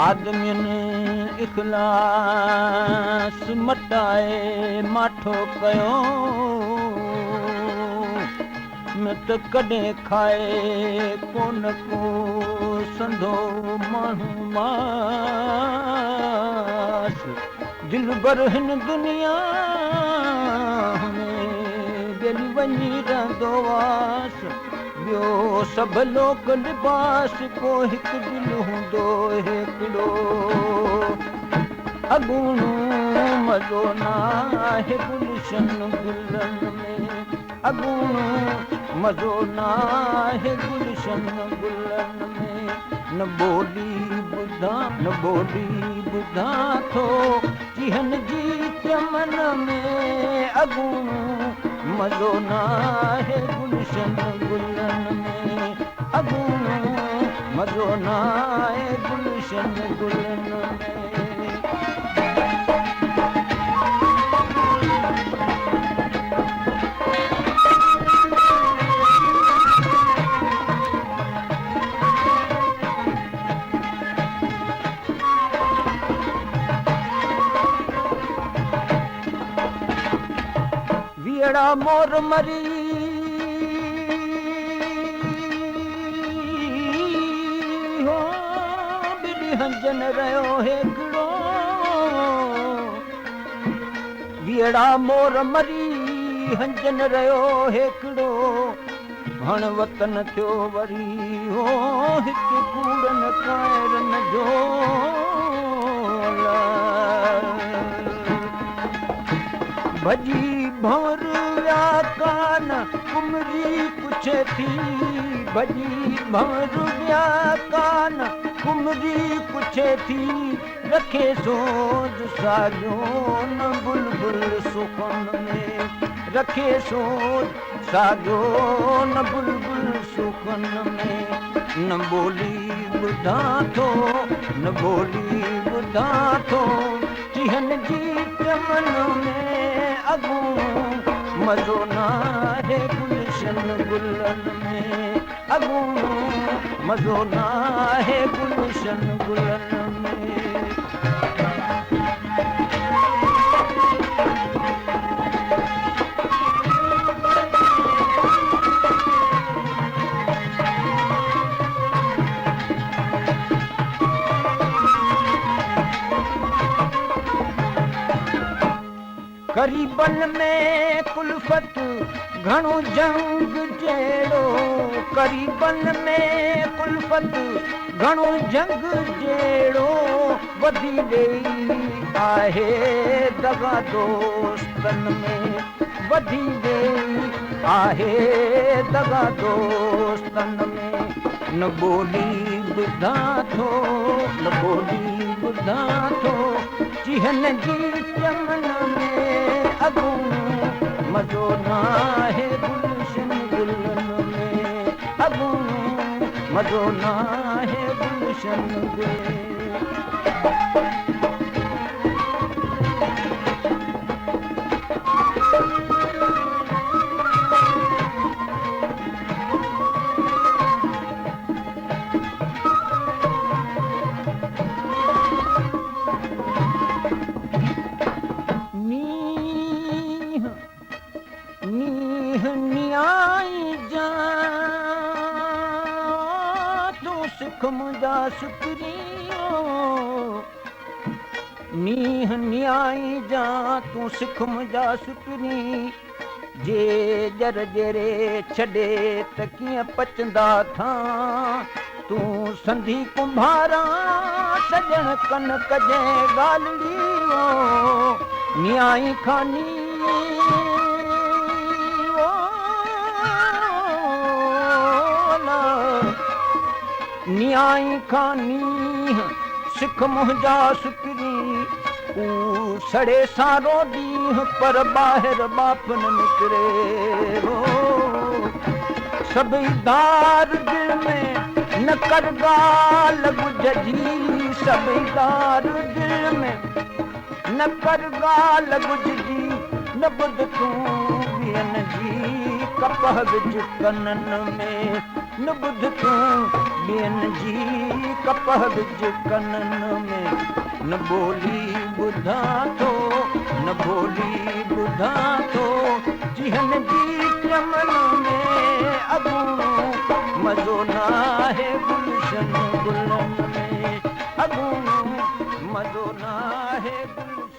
آدمين اخلاص مٽائي ماٺو ڪيو، نه ته ڪڏهن کائي ڪونه ڪو سنڌو ماڻهو ماس. دلبر هن دنيا ۾ ٻيلي وڃي رهندو واس، ٻيو سڀ لوڪ لباس، ڪو هڪ دل هوندو هڪڙو. اڳوڻو مزو ناهي گلشن گلن ۾، اڳوڻو مزو ناهي گلشن گلن ۾. نه ٻولي ٻڌان، نه ٻولي ٻڌان ٿو چيهن جي چمن ۾، اڳوڻو مزو ناهي گلشن گلن ۾، اڳوڻو مزو ناهي گلشن گلن ۾. ويئڙا مور مري هو ٻڏي هنجن رهيو هڪڙو، ويئڙا مور مري هنجن رهيو هڪڙو. هڻ وطن ٿيو وري هو هتي ڪوڙن ڪائرن جو. ڀڄي ڀنور ويا ڪان ڪمري پڇي ٿي، ڀڄي ڀنور ويا ڪان ڪمري پڇي ٿي. رکي سوز ساڳيو نه بلبل سخن ۾، رکي سوز ساڳيو نه بلبل سخن ۾. نه ٻولي ٻڌان ٿو، نه ٻولي ٻڌان ٿو چيهن جي چمن ۾، اڳوڻو مزو ناهي گلشن گلن ۾، اڳوڻو مزو ناهي گلشن گلن ۾. قريبن ۾ ڪلفت گهڻو جنگ جهڙو، قريبن ۾ ڪلفت گهڻو جنگ جهڙو. وڌي وئي آهي دغا دوستن ۾، وڌي وئي آهي دغا دوستن ۾. نه ٻولي ٻڌان ٿو، نه ٻولي ٻڌان ٿو چيهن جي چمن ۾، اڳوڻو مزو ناهي گلشن گلن ۾، اڳوڻو مزو ناهي گلشن گل. نينهن نينهن نيائي جا تون سک منهنجا سپريو، نينهن نيائي جا تون سک منهنجا سپري. جي ڄر ڄري ڇڏي ته ڪيئن پچندا ٿان؟ تون سنڌي ڪنڀارا سڄڻ ڪن ڪجي ڳالهڙي، نيائي کاني نيائي کاني سک منهنجا سپري. هو سڙي سارو ڏينهن پر ٻاهر ٻاڦ نه نڪري. سڀئي دار دل ۾ نه ڪر ڳالهه ڳجهه جي، سڀئي دار دل ۾ نه ڪر ڳالهه ڳجهه جي. نه ٻڌ تون ٻين جي ڪپهه وجهه ڪنن ۾، نه ٻڌ تون ٻين جي ڪپهه وجهه ڪنن ۾، نه ٻولي ٻڌان ٿو، نه ٻولي ٻڌان ٿو چيهن جي چمن ۾. اڳوڻو مزو ناهي گلشن گلن ۾، اڳوڻو مزو ناهي گلشن.